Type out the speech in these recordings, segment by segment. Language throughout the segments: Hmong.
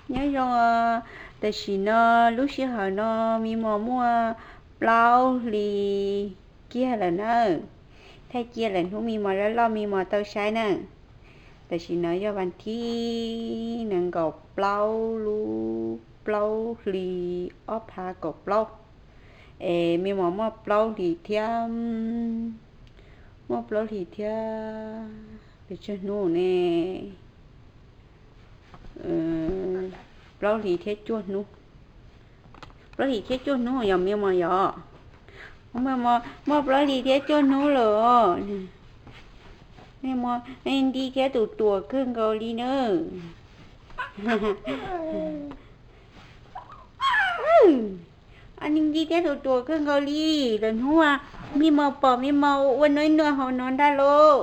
Nyob zoo, tam sim no lub sij hawm no me mos muaj plaub hlis kiag lawm na. Thaij cia lawm hnub me mos loj loj me mos tau saib na. Tam sim no yog vas thib nees nkaum plaub lub plaub hlis ob phav kaum plaub. Es me mos muaj plaub hlis thiab, muaj plaub hlis thiab pes tsawg hnub ne? Plaub hlis thiab cuaj hnub. Plaub hlis thiab cuaj hnub yog me mos yog? Muaj plaub hlis thiab cuaj hnub lawm. Me mos nti thiab tus tuam kawg nkaus li na. Nti thiab tus tuam kawg nkaus li. Lawm hnub me mos pom me mos ua ua nuj nuj hauv no ntag lauj.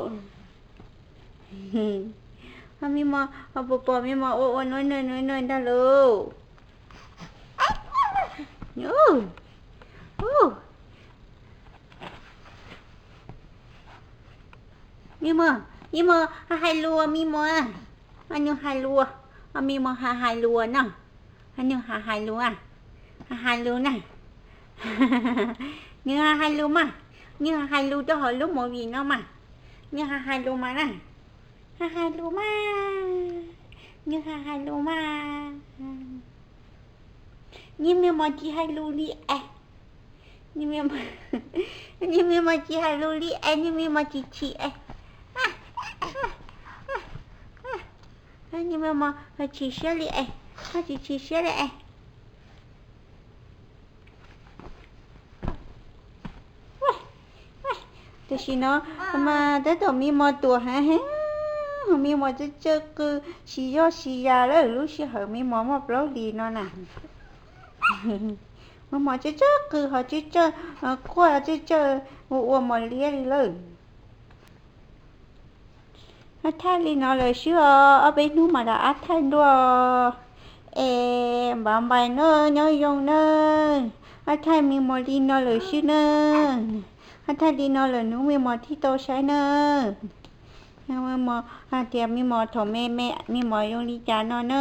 Me mos pom pom me mos ua ua nuj nuj nuj nuj ntag lauj. Me mos, me mos hais lus, me mos, nws hais lus, me mos hais lus no. Nws hais lus, hais lus na. Nws hais lus mas, nws hais lus rau hauv lub movie no mas. Nws hais lus mas na. Hais lus mas, nws hais lus mas. Niag me mos tsis hais lus li es. Niag me mos tsis hais lus li es, niag me mos tsis chim es. Niag me mos tsis chim siab li es, tsis chim siab li es. Tam sim no mas tab tom me mos tuam heev heev, me mos tsawg tsawg qw, tsis yog tsis yam lawm, lub sij hawm me mos muaj plaub hlis no na. Me mos tsawg tsawg qw ho tsawg tsawg quaj, tsawg tsawg ua ua mos liab li lawm. Ab thaij li no lawm xwb os, ob peb hnub mam rov ab thaij dua. Es npav npais na, nyob zoo na. Ab thaij me mos li no lawm xwb na. Ab thaij li no lawm hnub me mos thiaj tau saib na. Me mos hais tias me mos thaum me me me mos zoo li cas no na.